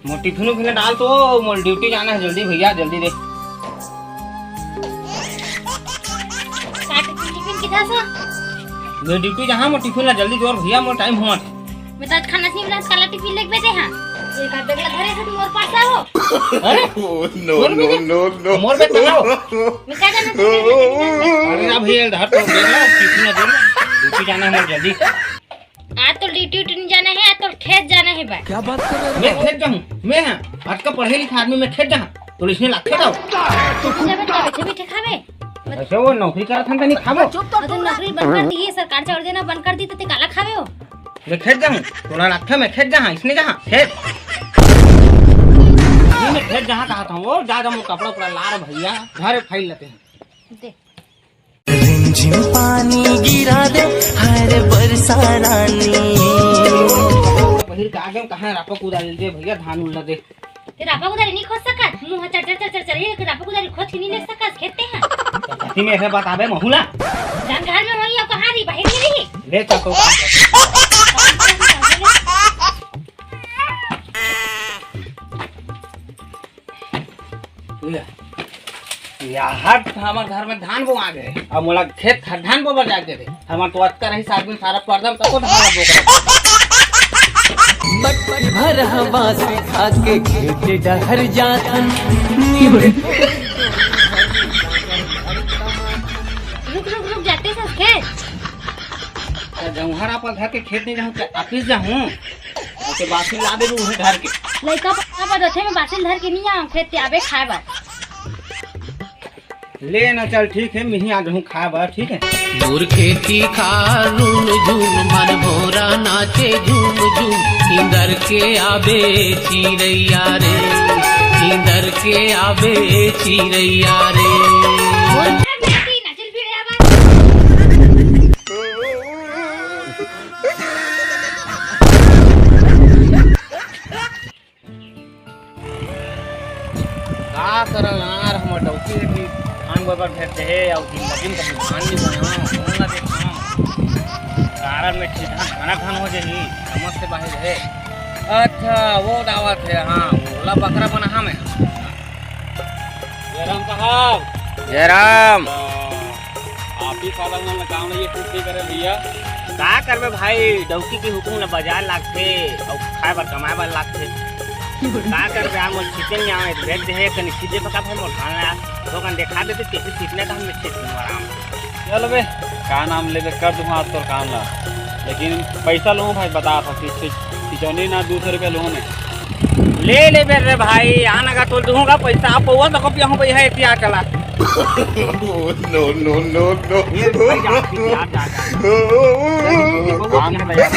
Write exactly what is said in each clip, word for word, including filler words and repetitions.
मोर tiffin उफिन डाल तो, मोर duty जाना हे, जल्दी भैया, जल्दी दे। का टिफिन, टिफिन किधर से? मैं ड्यूटी जहाँ, मोर टिफिन ला जल्दी जोर भैया, मोर टाइम होवत। मैं तो आज खाना नहीं बना, काला टिफिन लेके बैठे हैं। एक आध बैग ला धरे से मोर पास आओ। अरे? Oh, no, मोर भी no, दे। No, no। मोर भी टंगाओ। मैं क्या जाना? अरे ना भैया, इधर तो दे ना, टिफिन दे ना। ड्यूटी जाना हे मोर जल्दी। आज तो ड्यूटी उटी नहीं जाना हे, आज तो खेत जाना हे बा। क्या बात कर रहे हो? मैं खेत जाहूँ, मैं हाँ, आज का पढ़े लिखे आदमी मैं खेत जाहूँ, तो इसने लाखे दाओ। तू जब बैठे बैठे खाबे। अच्छा, वो नौकरी करत हन त नहीं खाबो। चुप कर, अगर नौकरी बंद कर दी, ये सरकार चावल देना बंद कर दी, तो ते काला खाबे हो? मैं खेत जाहूँ, तोला लाखे मैं खेत जाहाँ, इसने जाहाँ, खेत। नहीं, मैं खेत जाहाँ कहा था, वो जा, जा, वो कपड़ा उपड़ा ला रे भैया, घर फाइल लेते हैं। दे। रिमझिम पानी गिरा दे हर बरसा रानी। बहिर के आगे में कहाँ रापा कुदारी दे भैया, धान उल्ला दे। ते रापा कुदारी नहीं खोद सकत, मुँह चर चर चर चर चर, ये रापा कुदारी खोद के नहीं ले सकत, खेते हैं। तो कति में ऐसे बात आवे महुला? जन घर में होई, अब कहाँ रही, बाहर में रही। ले चल तो काम कर। ले। यार, हमर घर में धान बोआ गे, अब मोला खेत खार धान बोबर जाके दे। हमर तो अतका रही सात दिन सारा पर्दा में तको धान बोकर। मटकी भर हवा से खा के खेत डहर जाथन। रुक, रुक, रुक, जाते सस खेत। अरे, जौहर आप घर के खेत नहीं जाऊँ, क्या ऑफिस जाऊँ? ओके, बासी ला दे, उहे घर के। लइका बड़ा बा, रथे में बासी धर के नहीं आऊँ, खेत ते आबे खाए बर। ले ना, चल ठीक है, मिही आ रहूं खाए बर, ठीक है। मोर खेती खार रूम झूम, मन भोरा नाचे झूम झूम। इंदर के आबे चिरैया रे, इंदर के आबे चिरैया रे। मोर खेती ना चल भिड़े आबा। का करन यार, हमर डौकी हे कि धान बोए बर भेज दे हे, अउ जिंदगी में कभी धान नहीं बोए हंव, कौन ला देखा हंव? कारण में ठीक धान, घना धान हो जाही, समझ से बाहर हे। अच्छा, वो दावत हे, हाँ, ओला बकरा बना हाँ मैं। जयराम साहब। जयराम। आप ही साला मन काम ये कुछ नहीं करे भैया। का करबे भाई, डौकी के हुकुम ल बाजार लागथे, अउ खाए बर कमाए बर लागथे। का करबे, आ मोर खींचे नहीं आवे, भेज दे हे, कनी खींचे पका भाई मोर धान ला, तो कन देखा देते, कैसे खींचने का हम खींच लूँ आराम से। चल बे, का नाम लेबे, कर दूंगा आज तोर काम ला, लेकिन पैसा लूँ भाई, बता था, खींच-, खींचौनी ना दो सौ रुपया लूँ मैं। ले ले बे रे भाई, आना का तोल दूंगा पैसा, आप पौवा तको पिया हूँ भैया, इतिया चला। No, no, no, no। ये भाई, जा, जा, जा, जा। काम है भैया।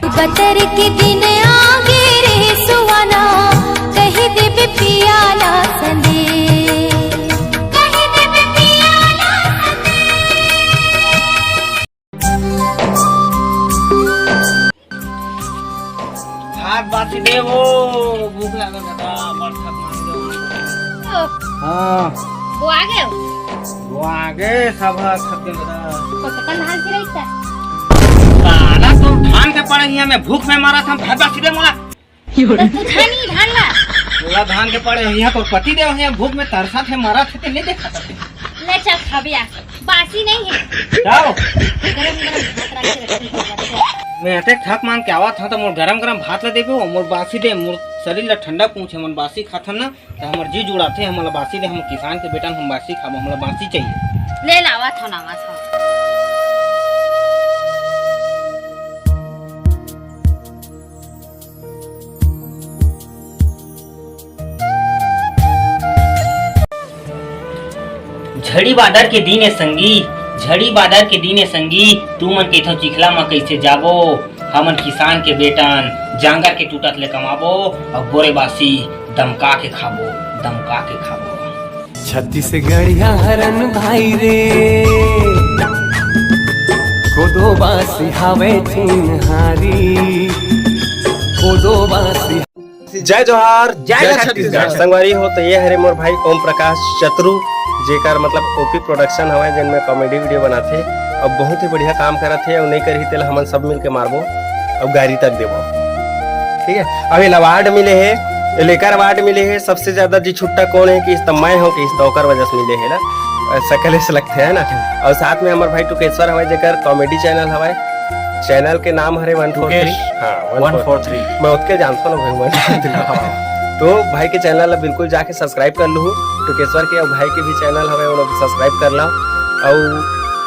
बतर के दिन आगे रे सुवाना, कहि देबे पिया ला संदेश, कहि देबे पिया ला संदेश। भात बासी दे वो, भूख लागल दादा, बड़ थक मान गयो। ओ, हाँ। वो आ गए? वो आ गए, सब है थक गए दादा। कतकन धान गिराई था? साला तुम धान के पड़े हिया में भूख में मरा था, भात बासी दे मोला। तो तू छानी धान ला। मोला धान के पड़े हिया, तोर पति देव हिया भूख में तरसा थे, मरा थे, ते नहीं देखा था। ले चल खाबे आ। बासी नहीं है। जाओ। गरम गरम भात रख के रखी है। मैं अतेक थक मान के आवत हंव, त मोर गरम गरम भात ला देबे, मोर बासी दे, मोर शरीर ला ठंडा पहुंचे, मन बासी खाथन ना, त हमर जी जुड़ाथे, हमला बासी दे, हम किसान के बेटा, हम बासी खाबो, हमला बासी चाहिए। ले लावत हंव, लावत हंव। झड़ी बादर के दिन ए संगी, झड़ी बादर के दिन ए संगी, तुमन कहिथव चिखला म कइसे जाबो? हमन किसान के बेटन, जांगर के टूटत ले कमाबो, अउ बोरे बासी दमका के खाबो, दमका के खाबो। छत्तीसगढ़िया हरन भाई रे, कोदो बासी हावे चिन्हारी, कोदो बासी। जय जोहार, जय जय छत्तीसगढ़। छत्तीसगढ़। संगवारी हो, तो ये हरे मोर भाई ओम प्रकाश चतरू, जेकर मतलब ओपी प्रोडक्शन हवय, जेन में कॉमेडी वीडियो बनाथे। अब बहुत ही बढ़िया काम करत हे, अउ नहीं करही तेला हमन सब मिल के मारबो, अउ गारी तक देबो। ठीक है, अब ये अवार्ड मिले हे, ये लेकर अवार्ड मिले हे, सबसे ज्यादा जी छुट्टा कौन है कि इस तो मैं हूँ कि इस तो ओकर वजह से मिले हे ना, सकले से लगते हैं ना। और साथ में हमारे भाई टुकेश्वर हवाई, जेकर कॉमेडी चैनल हवाई, चैनल के नाम हरे वन फोर थ्री। हाँ, वन फोर थ्री। मैं उतके जानता ना भाई, वन फोर थ्री। तो भाई के चैनल ला बिल्कुल जाके सब्सक्राइब कर लूँ, टुकेश्वर के और भाई के भी चैनल हवे, वो लोग सब्सक्राइब कर लो। और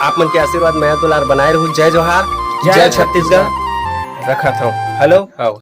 आप मन के आशीर्वाद, मया दुलार बनाए रहू। जय जोहार, जय छत्तीसगढ़। रखत हूँ। हेलो, आओ।